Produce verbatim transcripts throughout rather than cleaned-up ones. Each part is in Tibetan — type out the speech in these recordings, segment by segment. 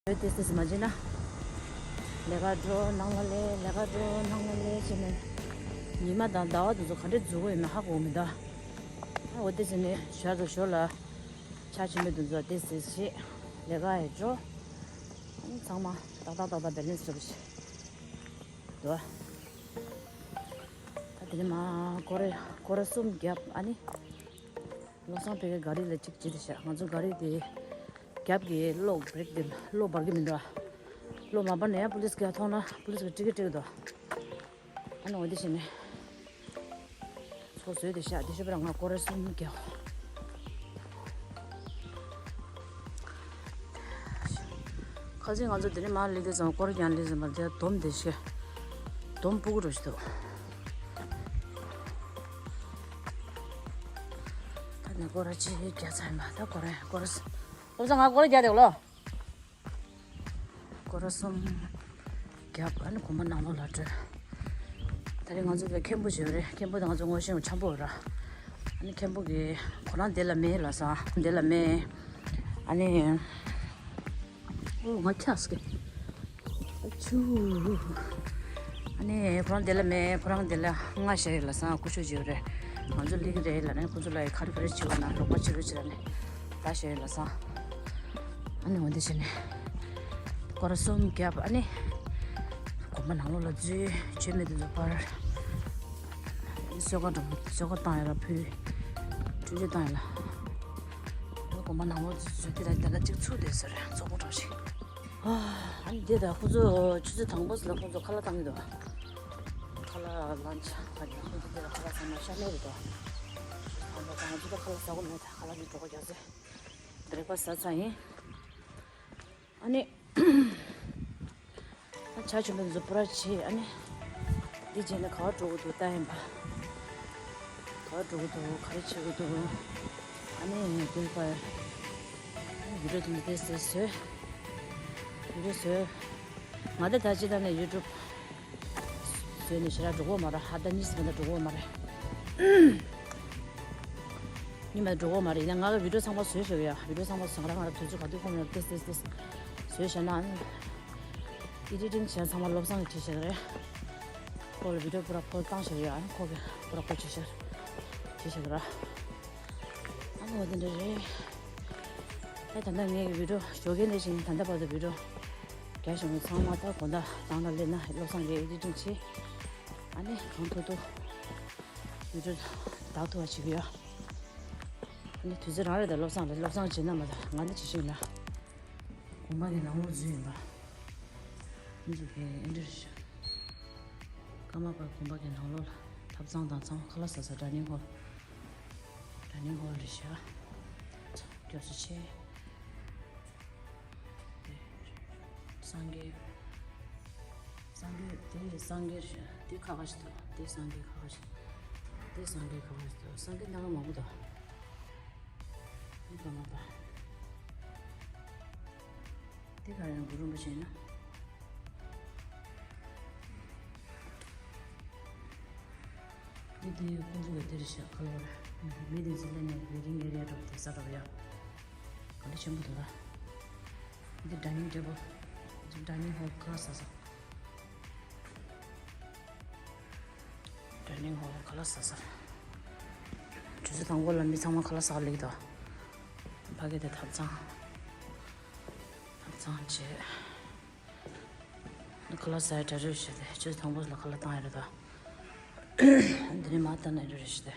ཏེས་ཏེས་མ་བྱེད་ན། ལས་ཀ་འགྲོ་ནང་ལ་ལས་ལས་ཀ་འགྲོ་ནང་ལ་ལས་བྱས་ནས། ཉི་མ་དང་ཟླ་བ་དེ་ཚོ་ག་འདྲས་འཛུལ་གི་ཡོད་མེད་ཧ་གོ་མི་འདུག་ཨ་འོ་དེ་བྱས་ནས་ཞོར་དུ་ཞོར་ལ་ཆ་ཆེན་པོ་དེ་ཚོ་ཏེས་ཏེས་བྱེད། ལས་ཀ་ཡང་འགྲོ། ཨ་ནི་ཚང་མ་ཏག་ཏག་ཏག་ཏག་བེ་ལེན་སི་འགྲོ་བྱེད་འདུག་ད་དེ་ནས་མར་སྐོར་ར་སྐོར་ར་གསུམ་བརྒྱབ། ཨ་ནི་བློ་བཟང་ཕ་གིའི་ག་རི་ལ་གཅིག་བྱས་ཏེ་བཞག་ང་ཚོ་ག་རི་དེ་རྒྱབ་ཀྱི་གློག་བྲེག་དེ་གློག་འབར་གྱི་མི་འདུག་གློག་མ་འབར་ན་ཡང་པུ་ལིས་གིས་མཐོང་ན་པུ་ལིས་གིས་དཀྲིག་གི་དཀྲིག་གི་འདུག་ཨ་ནི་འོ་དེ་བྱས་ནས་ཚོ་བཟོས་ཏེ་བཞག་དེ་ཤོད་པ་ར་ང་སྐོར་ར་གསུམ་བརྒྱབ། ཁ་སང་ང་ཚོ་དེ་རིང་མར་སླེབས་དུས་ཙམ་སྐོར་ར་རྒྱག་སླེབས་ཙམ་པ་དེ་དོམ་དེ་ཤི། དོམ་སྤུ་གུ་འདྲ་ཞིག་འདུག་ད་ནི་སྐོར་ར་གཅིག་བརྒྱབ་ཚར་ཡིན་པ། ད་སྐོར་ར་སྐོར་ར་སྐོར་ར་ང་སྐོར་ར་རྒྱག་དེ་ལོ། སྐོར་ར་གསུམ་བརྒྱབ། ཨ་ནི་དགོན་པ་ནང་ལོགས་ལ་འགྲོ། ད་རེས་ང་ཚོ་ལ་མཁན་པོ་ཞིག་ཡོད་རེད། མཁན་པོ་དེ་ང་ཚོ་ངོ་ཤེས་འཆམ་པོ་ཡོད་ར། ཨ་ནི་མཁན་པོ་གིས་ཁོ་རང་འདི་ལ་མེད་ལབ་སོང་། འདི་ལ་མེད། ཨ་ནི་ཨོ་ང་ཁྱག་སྐད་ཆུ། ཨ་ནི་ཁོ་རང་འདི་ལ་མེད། ཁོ་རང་འདི་ལ་ང་བཞག་ཡོད་ལབ་སོང་། སྐུ་ཞབས་ཅིག་ཡོད་རེད། ང་ཚོ་སླེབས་ཀྱི་རེད་ལབ་ནས་ཁོ་ཚོ་ལ་ག་རེ་ག་རེ་བྱེད་དགོས་ན་རོགས་པ་བྱེད་རོགས་བྱེད་ལབ་ནས་ད་བཞག་ཡོད་ལབ་སོང་། ཨ་ནི་འོ་འདི་བྱས་ནས་སྐོར་ར་གསུམ་བརྒྱབ། ཨ་ནི་དགོན་པ་ནང་ལོགས་ལ་འཛུལ། བྱེད་མི་དེ་ཚོ་ཕར་གསོལ་ཁ་འགྲོ། གསོལ་ཁ་བཏང་ཡ་ལ་ཕུལ། ཆུ་ཆུ་བཏང་ཡ་ལ། དགོན་པ་ནང་ལོགས་འཛུལ་དེ་ལ་དེ་ལ་གཅིག་ཚུགས་བསྡད་ས་རེད། བཙོག་པོ་གྲང་ཞིག་ཨ་ནི་དེ་ད་ཁོ་ཚོ་ཆུ་ཚོད་དང་པོ་ལ་ཁོ་ཚོ་ཁ་ལག་བཏང་གི་འདུག་ཁ་ལག་ལན་ཆ་ཁ་ལག་ཁོ་ཚོ་དེ་ལ་ཁ་ལག་ཚང་མ་ཤ་མེད་རེད་དོ། ཨ་ནི་ད་ང་ཚོ་ད་ཁ་ལག་ཟ་གི་མེད། ད་ཁ་ལག་ནི་གྲོད་ཁོག་རྒྱགས་ཚེ་བྷི་རེག་ཕ་སི་ཟ་ཚར་ཡིན། ཨ་ནི་ཆ་ཆུང་མའི་འཛུབ་པུ་ར་བྱེད། ཨ་ནི་འདི་བྱས་ན་ག་བ་འགྲོ་གི་འདུག་ལྟ་ཡིན་པ། ག་བ་འགྲོ་གི་འདུག་ག་རེ་བྱེད་གི་འདུག་ཨ་ནི་འདི་པར་ཨ་ནི་བི་ཌིའོ་དེ་འདི་ཏོག་ཙམ་བཟོས། བི་ཌིའོ་བཟོས། ང་དེ་ད་ཅི་ད་ནས་ཡུ་ཊུབ་བཟོས་ནས་ཞེ་དྲག་འགྲོ་གི་མ་རེད། ཧ་ད་གཉིས་མ་ད་འགྲོ་གི་མ་རེད། གཉིས་མ་འགྲོ་གི་མ་རེད། ཡིན་ན་ང་གི་བི་ཌིའོ་ཚང་མ་བཟོས་བཞག་ཡ། བི་ཌིའོ་ཚང་མ་བཟོས། ང་རང་ང་རང་དུས་ཚོད་ག་དུས་ཁོམ་ན་ཏོག་ཙམ་ཏོག་ཙམ་བཟོས་བཞག་ན། ཨ་ནི་ཨེ་ཌི་ཊིང་བྱས་ཚང་མ་བློ་བཟང་གིས་བྱས་བཞག་རེད། ཁོ་ལ་བི་ཌིའོ་པུ་ར་ཁོ་བཏང་བཞག་ཡ། ཨ་ནི་ཁོ་གིས་པུ་ར་ཁོ་བྱས་བཞག་བྱས་བཞག་ར། ཨ་ནི་འོ་དེ་འདྲ་རེད། ད་ད་ལྟ་ངའི་བི་ཌིའོ་ཞོགས་ཀས་ནས་བཞིན་ད་ལྟ་བར་དུ་བི་ཌིའོ་རྒྱག་བཞག་མཁན་ཚང་མ་ད་དགོང་དག་དང་ལ་སླེབས་ན་བློ་བཟང་གིས་ཨེ་ཌི་ཊིང་བྱེད། ཨ་ནི་གང་ཐུབ་ཐུབ་བི་ཌིའོ་བདག་ཐུབ་པ་བྱེད་ཀྱི་ཡོད། ཨ་ནི་དུས་ཚོད་རང་རེད་ད། བློ་བཟང་རེད། བློ་བཟང་བྱེད་ན་མ་ད་ང་ནི་བྱེད་ཤེས་ལ། དགོན་པ་གི་ནང་ལོགས་འཛུལ་ཡིན་པ། འཛུལ་གི་ཨེ་འདྲ་རེད་ཤག་ཀརྨ་པ་དགོན་པ་གི་ནང་ལོགས་ལ་ཐབ་ཚང་དང་ཚང་མ་ཁ་ལག་ཟ་ས་ཌའི་ནིང་ཧོལ། ཌའི་ནིང་ཧོལ་རེད་ཤག་སྐྱོ་སུ་ཆེ། དེ་སངས་རྒྱས། སངས་རྒྱས་དེ་སངས་རྒྱས་རེད་ཤག་དེ་ཁ་ཁ་ཞིག་འདུག་དེ་སངས་རྒྱས་ཁ་ཁ་ཞིག་དེ་སངས་རྒྱས་ཁ་ཁ་ཞིག་འདུག་སངས་རྒྱས་སྣ་ཁ་མང་པོ་འདུག་འདི་ག་ལ་པ། འདི་ག་ཡང་གུ་རུ་རིན་པོ་ཆེ་ཡིན་ན། འདི་དེའི་ཁུང་བུ་ག་དེ་རེད་ཤག་ཁ་ལོ་ར། མི་དེ་ཚོ་སླེབས་ནས་ཝེ་ཊིང་ཨེ་རི་ཡ་འདྲ་པོ་དེ་ས་འདྲ་པོ་ཡ། ག་འདྲ་ཆེན་པོ་འདུག་ར། འདི་ཌའི་ནིང་ཊེ་བལ། འདི་ཌའི་ནིང་ཧོལ་ཁ་ལག་ཟ་ས། ཌའི་ནིང་ཧོལ་ཁ་ལག་ཟ་ས། དུས་ཚོད་དང་པོ་ལ་མི་ཚང་མ་ཁ་ལག་ཟ་ག་སླེབས་ཀྱི་འདུག་ཕ་གི་དེ་ཐབ་ཚང་། ཐབ་ཚང་བྱས། ཁ་ལག་ཟ་ཡ་གྲ་སྒྲིག་བྱས་ཏེ་ཆུ་ཚོད་དང་པོ་ལ་ཁ་ལག་བཏང་ཡ་རེད་ད། འདི་ནས་མར་བཏང་ན་འགྲོ་རེད་ཞེས་ཏེ།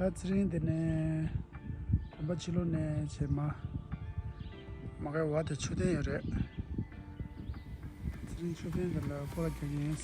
ད་ཚེ་རིང་དེ་ནས་གོམ་པ་ཕྱི་ལོགས་ནས་བྱས་མ། མ་གའི་བ་དེ་མཆོད་རྟེན་ཡོད་རེད། ཚེ་རིང་མཆོད་རྟེན་དེ་ལ་སྐོར་ར་རྒྱག་གི་ཡིན།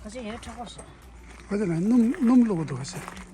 ཁ་ཆེ་ཡར་མཁྲེགས་པོ་ཞིག་ཁ་ཆེ་ལ་སྣུམ་སྣུམ་བླུགས་པ་འདུག་ཁ་ཆེ།